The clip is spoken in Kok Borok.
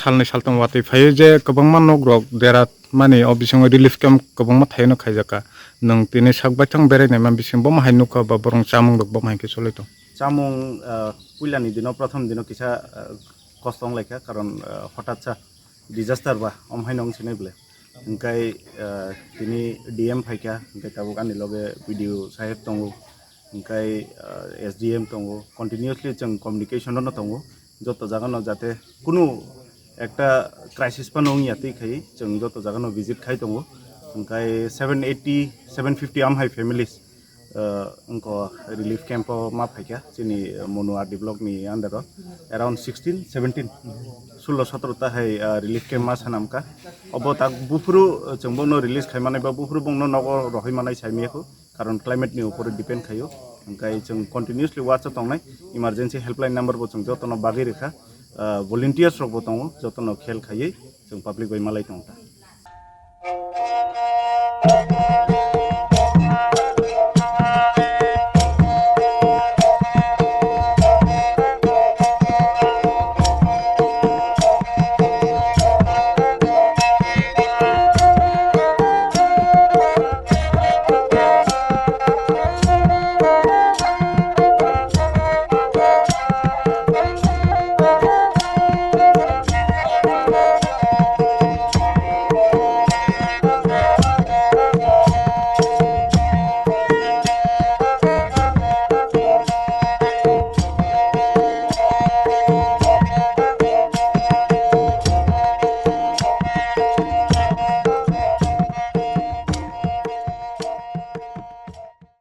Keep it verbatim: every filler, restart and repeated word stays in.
salnwi saltham watwi phaio je kwbangma nok rok dera mani o bisingo relief camp kwbangma thaino khaijakha. Nwng tini sak baithang berai naima bising bomo hai nukha ba borong chamung rok bomo hai khe choli tong. Chamung, ah, puilani dino, prothom dino kisa, ah, kosto wng laikha, karon, ah, hotat sa disaster ba om haino wng sinai bwle. Hingkai, ah, tini D M phaikha, hingkai tabuk ani loge B D O saheb tongo, hingkai, ah, S D M tongo, continuously chwng communication-o no tongo, joto jagano jate kunu ekta crisis phano wngya twi khai chwng joto jagano visit khai tongo, hingkai seven eighty, seven fifty amhai families, ah, wngkha relief camp-o ma phaikha chini Monu R D block ni under-o, around sixteen, seventeen, sullo sotro ta hai, ah, relief camp ma sanamkha. Obo tak buphuru, ah, chwng bono release khai manai ba buphuru bongno nogo rohoi manai sai miyakho, karon climate ni upore depend khaio. Hingkai chwng continuously watch o tongnai, emergency helpline number bo chwng jotono bagwi rwkha, ah, volunteers rok bo tongo, jotono khel khaiwi chwng public bai malai tongkha.